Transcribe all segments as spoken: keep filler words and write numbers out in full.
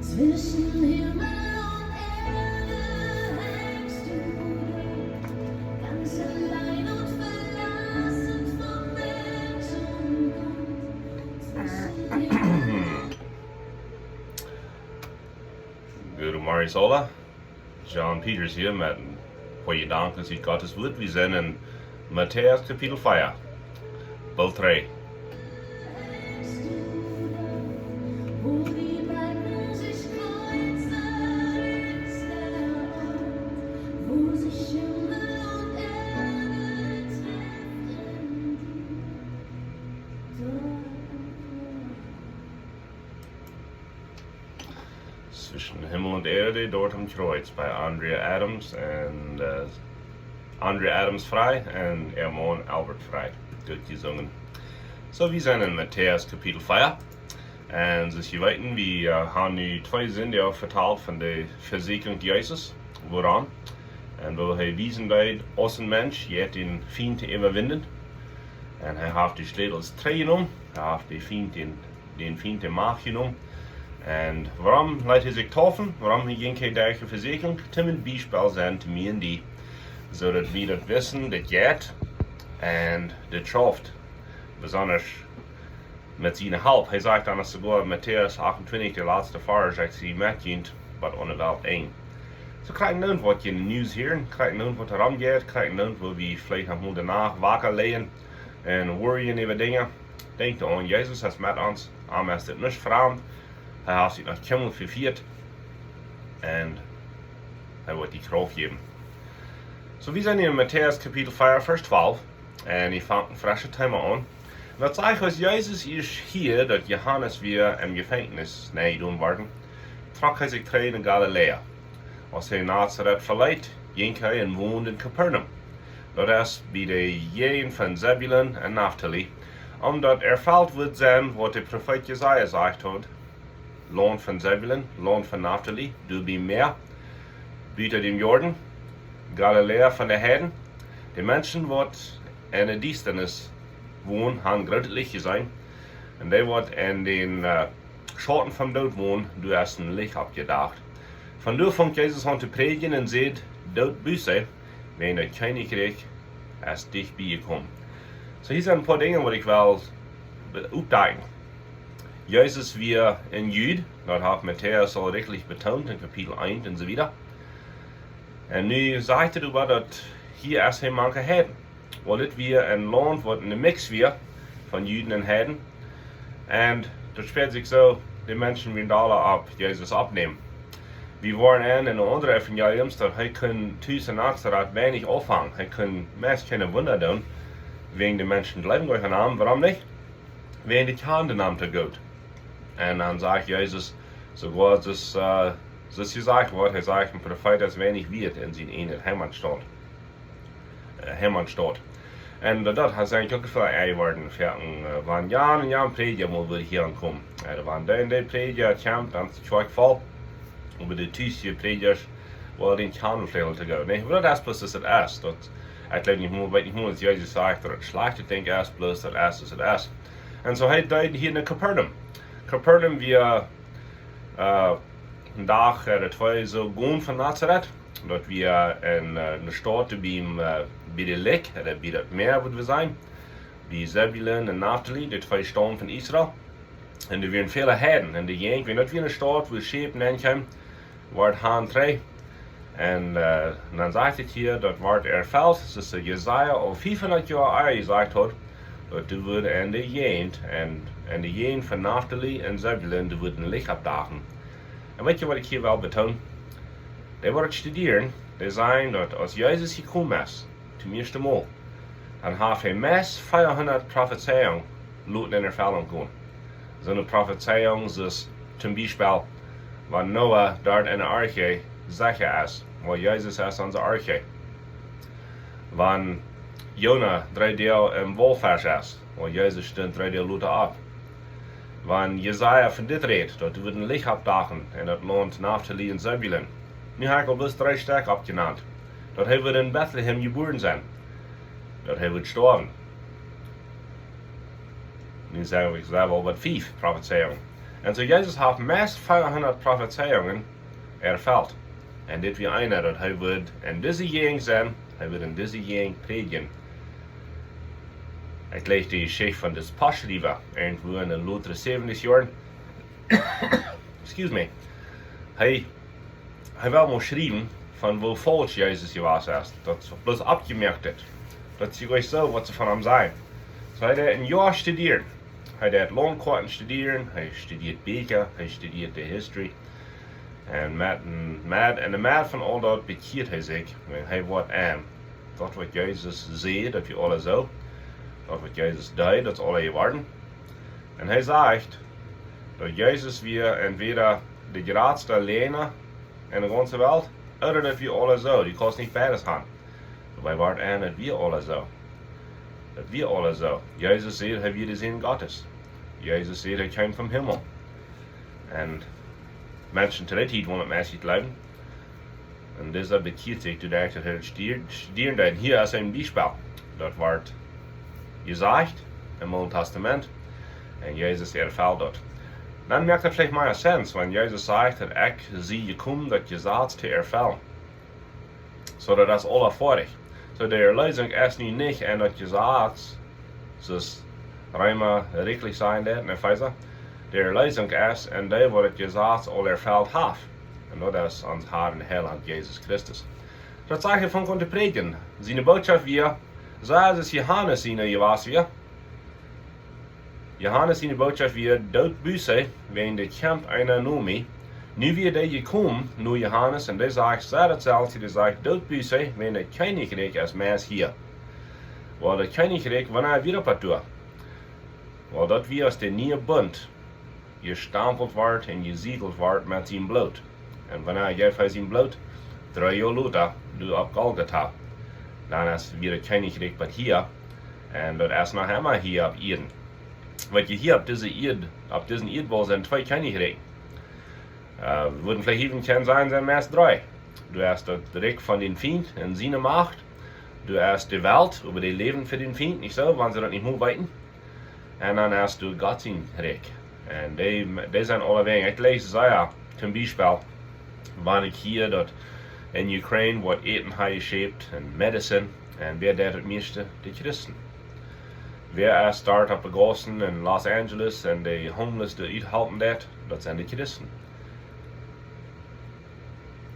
Zwischen Himmel und Erde hängst du, ganz allein und verlassen von Mensch und Gott. Zwischen Himmel Guten Morgen, Sola. John Peters hia met een poa Jedanken ut Gottes Wuat. Wie sent en Matäus Kapitel vea, Boolt dree. Zwischen Himmel und Erde, dort am Kreuz, bei Andrea Adams und, äh, Andrea Adams Frei und äa Maun Albert Frei. Goot jesungen. Soo, wie sent en Matäus Kapitel vea. Un soo aus jie weeten, wie, äh, haben nu twee Sindach vetalt von de Vesieekjunk Jesus, wuarom. Un woo hee wiesen deed, aus een Mensch, jeit dän Fient to äwawinjen. Un hee haft de Schlätels trigjjenomen, hee haft de Fient dän dän Fient de Macht jenomen. Un wuarom leet hee sikj taufen? Wuarom jinkj hee derch de Vesieekjunk? Toom een Biespel sennen to mie un die, soo daut wie daut wissen, daut jeit un daut schauft. Besonda met siene Help. Hee sajcht dan soogoa en Matäus achtuntwintich, de latste Varsch, sajcht: Sie met junt bat aun de Welt Enj. Soo kjrieech wie nu waut en de News hia, kjrieech wie nu waut romjeit, kjrieech wie nu, woo wie veleicht noch mol de Nacht waka lijen un worryen äwa Dinja. Denkj doaraun, Jesus es met ons, am es dit nuscht framd, hee haft sikj noch kjeenmol vefieet un hee woat die Krauft jäwen. Soo, wie sent hia en Matäus Kapitel vea, Varsch twalf, un ekj fang een freschet Thema aun. Un daut sajcht, aus Jesus ieescht hieed, daut Johanes wia em Jefenkjnis nenjedonen worden, trock hee sikj trigj no Galiläa. Aus hee Nazaret veleet, jinkj hee un wond en Kapernaum. Daut es bie de Jäajent von Sebulon un Naftali, om daut erfelt wudd sennen, waut de Profeet Jesaja jesajcht haud: Launt von Sebulon, Launt von Naftali, doa biem Mäa, buta däm Jordan, Galiläa von de Heiden. De Menschen, waut en de Diestanis wonen, haben grootet Licht jeseenen. Un dee, waut en dän, äh, Schauten vom Doot wonen, doa es een Licht oppjedocht. Von doa funk Jesus aun to prädjen un säd: Doot Buße, wäajen daut Kjennichrikj es dicht biejekomen. Soo, hia sent een poa Dinja, waut ekj well be-, oppdakjen. Jesus wia een Jud, daut haft Matäus aul rikjlich betoont en Kapitel eent un soo wieda. Un nu sajcht hee doaräwa, daut hia es hee mank de Heiden. Wiels dit wia een Launt, waut en de Mix wia von Juden un Heiden. Un daut späad sikj soo, de Menschen wieren dolla opp Jesus oppnämen. Wie woaren en, en de aundre Evangeliums, daut hee kunn tus en Nazaret weinich aunfangen. Hee kunn meist kjeene Wunda doonen, wäajen de Menschen jleewden nich aun am. Wuarom nich? Wäajen dee kjanden am nich goot. Un dan sajcht Jesus, soogoa daut, äh, daut jesajcht woat, hee sajcht, een Profeet es weinich wieet en sien eejnen Heimatstaut. Äh, Heimatstaut. Un daut, daut haft eejentlich uk väl ea worden, fa een, äh, wan Jan un Jan Prädja mol wudden hia aunkomen. Äh, wan dee un dee Prädja kjemt, dan es de Kjoakj voll. Oba de tusje Prädjasch, well, dän kjanen väl to goot, nä? Oba daut es bloos, daut es, daut, ekj weet nich mol, weet nich mol, aus Jesus sajcht, daut daut schlajchtet Dinkj es, bloos daut es, daut es. Un soo hee deed hia en Kapernaum. Kapernaum wia, äh, een Dach, äh, daut wia soo gonen von Nazaret. Daut wia en, äh, ne Staut biem, äh, bie de Likj, äh, bie daut Mäa, wudd wie sajen. Bie Sebulon un Naftali, de twee Staum von Israel. Un doa wieren väle Heiden. Un de Jäajent, wiels daut wia ne Staut, wua Schäp nenkjeemen, wort han trigj. Un, äh, un dan sajcht et hia, daut wort erfelt, daut de Jesaja aul fiefhundat Joa ea jesajcht haud, daut doa wudd en de Jäajent, un en de Jäajent von Naftali un Sebulon, doa wudd een Licht oppdoaken. Un weet jie, waut ekj hia well betoonen? Dee, waut studieren, dee sajen, daut aus Jesus jekomen es, toom ieeschten Mol, dan haft hee meist veahundat Profezeiungen loten en Erfellunk gonen. Soone Profezeiungen aus toom Biespel, wan Noah doa en de Arche secha es, wiels Jesus es onse Arche. Wan Jona dree Doag em Waulfesch es, wiels Jesus stunt dree Doag lota opp. Wan Jesaja von dit rät, daut doa wudd een Licht oppdoaken en daut Launt Naftali un Sebulon. Nu hab ekj aul bloos dree Stekj oppjenant. Daut hee wudd en Betlehem jebuaren sennen. Daut hee wudd stoawen. Nu saj wie, saj wie aul waut, fief Profezeiungen. Un soo Jesus haft meist veahundat Profezeiungen erfelt. Un dit wia eena, daut hee wudd en dise Jäajent sennen, hee wudd en dise Jäajent prädjen. Ekj läs de Jeschicht von dis Postschriewa, irjentwua en de lotre säwentich Joaren. Excuse me. Hee, hee wull mau schriewen von woo faulsch Jesus jewast es. Daut es bloos oppjemoakt, daut es jlikj soo waut see von am sajen. Soo hee deed een Joa studieren. Hee deed Launtkoaten studieren, hee studieed Bieekja, hee studieed de history. Un met, met, en de Medd von aul daut bekjieed hee sikj, wan hee woat en. Daut waut Jesus säd, daut wia aules soo. Daut waut Jesus deed, daut es aules jeworden. Un hee sajcht, daut Jesus wia entwäda de jratsta Läajna en de gaunze Welt, ooda daut wia aules soo. Du kaust nich beides han. Oba hee woat en, daut wia aules soo. Daut wia aules soo. Jesus säd, hee wia de Sän Gottes. Jesus säd, hee kjeem vom Himmel. Un Menschen to dee Tiet wullen daut meist nich jleewen. Un disa bekjieed sikj, doaderch daut hee studieren, studieren deed. Hia es een Biespel. Daut woat jesajcht em Oolen Testament. Un Jesus erfelt daut. Dan moakt daut veleicht mea sense, wan Jesus sajcht, daut ekj sie jekomen, daut Jesaz to erfellen. Soo daut es aul foadich. Soo de Erleesunk es nu nich en daut Jesaz, soo aus Reema rikjlich sajen deed en Efeesa. De Erleesunk es en dee, waut daut Jesaz aul erfelt haft. Un daut es ons Herr un Heilaunt Jesus Christus. Daut sajcht hee von kunn to prädjen. Siene Bootschoft wia, soo aus Johanes siene jewast wia. Johanes siene Bootschoft wia, doot Buße, wäajen doa kjemt eena no mie. Nu wia dee jekomen, no Johanes, un dee sajcht, soo daut selwje, dee sajcht, doot Buße, wäajen daut Kjennichrikj es meist hia. Well, daut Kjennichrikj, wanea wia daut doa? Well, daut wia aus de niee Bunt jestampelt wort un jesiegelt wort met sien Bloot. Un wanea jeef hee sien Bloot? Dree Joa lota, doa opp Golgata. Dan es wia daut Kjennichrikj bie hia. Un daut es noch emma hia opp Ieed. Waut jie hia opp dise Ieed, opp disen Ieedbaul sent twee Kjennichrikjen. Äh, wudden veleicht iewen kjennen sajen, sent meist dree. Doa es daut Rikj von dän Fient un siene Macht. Doa es de Welt, oba dee läwen fa dän Fient, nich soo, wan see daut nich mol weeten. Un dan hast du Gott sien Rikj. Un dee, dee sent aulawäajen. Ekj läs sea, toom Biespel, wan ekj hia daut en Ukraine woat Äten hanjeschekjt un Medizin. Un wäa deit daut mieeschte? De Christen. Wäa es doa opp de Gaussen en Los Angeles un de Homeless doa uthalpen deit? Daut sent de Christen.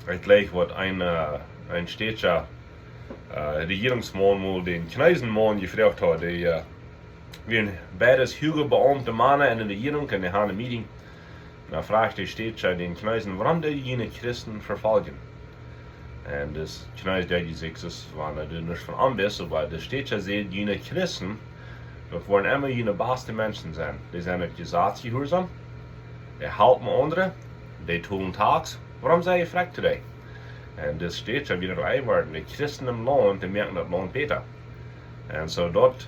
Ekj läs waut een, äh, een stätscha, äh, Rejierungsmaun mol dän Chinesen Maun jefroacht haud, dee, äh, wieren beides huage Beaumte Mana en de Rejierunk un dee hauden een Meeting. Un dan fruach de stätscha dän Chinesen, wuarom dee june Christen vefoljen. Un dis Chines deed sikj soo, wan hee doa nuscht von aunwist, oba de stätscha säd, june Christen, daut woaren emma june baste Menschen sennen. Dee sent daut Jesaz jehuarsom, dee halpen aundre, dee tolen Tax. Wuarom sent jie frakj to dee? Un dis stätscha wia daut eworden, de Christen em Launt, dee moaken daut Launt bäta. Un soo daut,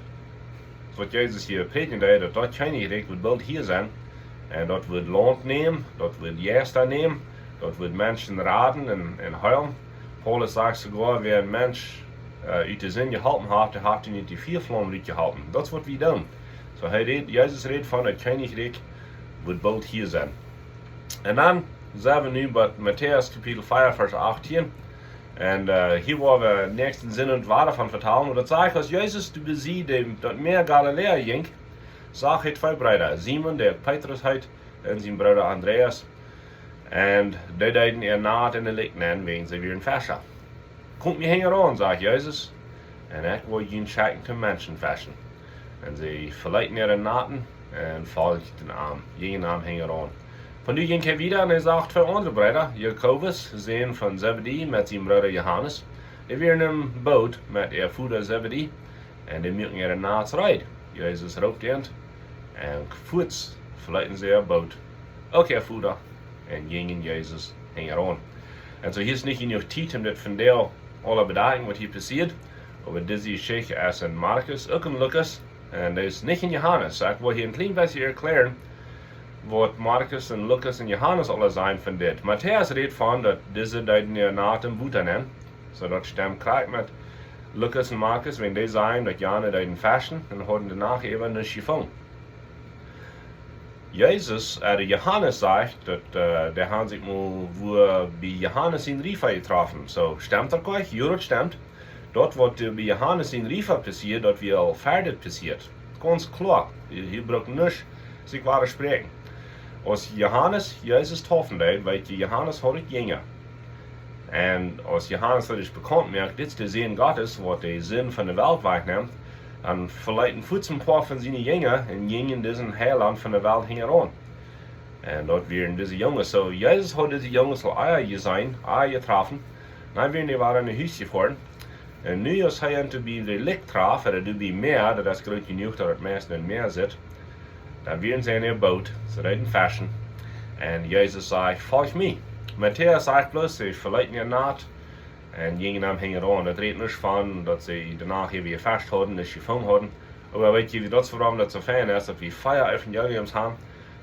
waut Jesus hia prädjen deed, daut daut Kjennichrikj wudd boolt hia sennen, un daut wudd Launt nämen, daut wudd Jeista nämen, daut wudd Menschen raden un, un heelen. Paulus sajcht soogoa, wäa een Mensch, äh, ut de Sind jeholpen haft, dee haft am nich de Fiaflaum utjeholpen. Daut es waut wie doonen. Soo, hee rät, Jesus rät von daut Kjennichrikj wudd boolt hia sennen. Un dan sent wie nu bie Matäus Kapitel vea, Varsch achtieen. Un, äh, hia woa wie näakjsten Sindach wada von vetalen. Un daut sajcht, aus Jesus doa bie däm, daut Mäa Galiläa jinkj, sach hee twee Breeda, Simon, dee Petrus heet, un sien Brooda Andreas. Un dee deeden äa Nat en de Likj nenn, wäajen see wieren Fescha. Komt mie hinjaraun, sajcht Jesus, un ekj woa junt schekjen toom Menschen feschen. Un see veleeten äare Naten un folgden am, jinjen am hinjaraun. Von doa jinkj hee wieda un hee sach twee aundre Breeda, Jakobus, Sän von Zebedee, met sien Brooda Johanes. Dee wieren em Boot met äa Voda Zebedee un dee muaken äare Nats reed. Jesus roopt an un fuats veleeten see äa Boot, uk äa Voda, un jinjen Jesus hinjaraun. Un soo, hia es nich jenuach Tiet om dit vondoag aula to bedakjen waut hia passieed, oba dise Jeschicht es en Markus, uk en Lukas, un dee es nich en Johanes. Soo ekj well hia een kjlien bät erkjlären waut Markus un Lukas un Johanes aula sajen von dit. Matäus rät von daut dise deeden äa Nat em Wota nenn. Soo daut stemt krakjt met Lukas un Markus, wan dee sajen daut jane deeden feschen un hauden de Nacht äwa nuscht jefungen. Jesus, äh, de Johanes sajcht, daut, äh, dee han sikj mol wua bie Johanes sien Riefa jetroffen. Soo, stemt daut nich? Jo, daut stemt. Daut waut doa bie Johanes sien Riefa passieed, daut wia aul ver dit passieet. Gaunz kloa. Hia, hia brukt nuscht sikj wadaspräakjen. Aus Johanes Jesus deepen deed, weet jie, Johanes haud uk Jinja. Un aus Johanes daut es bekaunt moakt, dit es de Sän Gottes, waut de Sind von de Welt wajchnemt, dan veleeten fuats een poa von siene Jinja un jinjen disen Heilaunt von de Welt hinjaraun. Un daut wieren dise Junges. Soo, Jesus haud dise Junges aul ea jeseenen, ea jetroffen. Dan wieren dee wada no Hus jefoaren. Un nu, aus hee an to bie de Likj trof, ooda doa bie Mäa, daut es groot jenuach, daut daut meist em Mäa sitt, dan wieren see en äa Boot, see deeden feschen. Un Jesus sajcht: "Folj mie." Matäus sajcht bloos, see veleeten äa Naut un jinjen am hinjaraun. Daut rät nuscht von, daut see doano hia wada jefescht hauden, nuscht jefungen hauden. Oba weet jie, daut es wuarom daut soo fein es, daut wie vea Evangeliums han.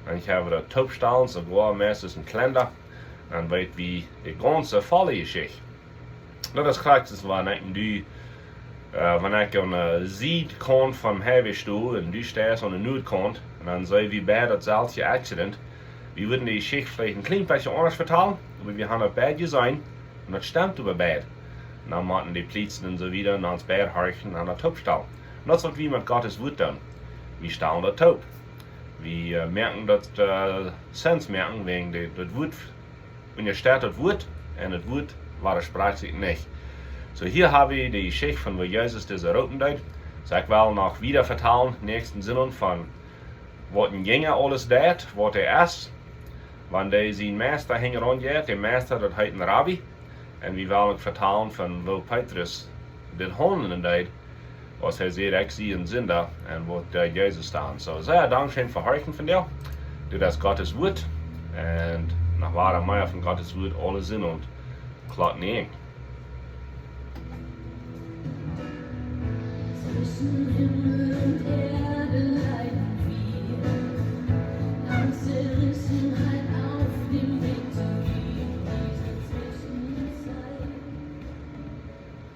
Dan kjenn wie daut toopstalen, soogoa meist een kjlenda. Dan weet wie de gaunze volle Jeschicht. Daut es krakjt soo aus wan ekj un du, äh, wan ekj aun de Siedkaunt vom Highway stonen un du steist aun de Nuadkaunt, un dan seenen wie beid daut selwje Accident. Wie wudden de Jeschicht veleicht een kjlien bät aundasch vetalen, oba wie han daut beid jeseenen, un daut stemt äwa beid. Un dan motten de Plietsen un soo wieda no ons beid horchen un daut toopstalen. Un daut es waut wie met Gottes Wuat doonen. Wie stalen daut toop. Wie, äh, moaken daut, äh, Sens moaken, wäajen de, daut Wuat unjasteit daut Wuat, un daut Wuat wadasprieet sikj nich. Soo, hia hab wie de Jeschicht von woo Jesus dise roopen deed. Soo, ekj well noch wieda vetalen, näakjsten Sindach, von waut een Jinja aules deit, waut hee es, wan dee sien Meista hinjaraun jeit, de Meista, daut heet een Rabbi. Un wie wellen uk vetalen von woo Petrus dit haundlen deed, aus hee säd: "Ekj sie een Sinda", un waut deed Jesus dan. Soo, sea dankscheen fa horchen vondoag. Dit es Gottes Wuat. Un noch wada mea von Gottes Wuat aule Sindach. Kloa nich.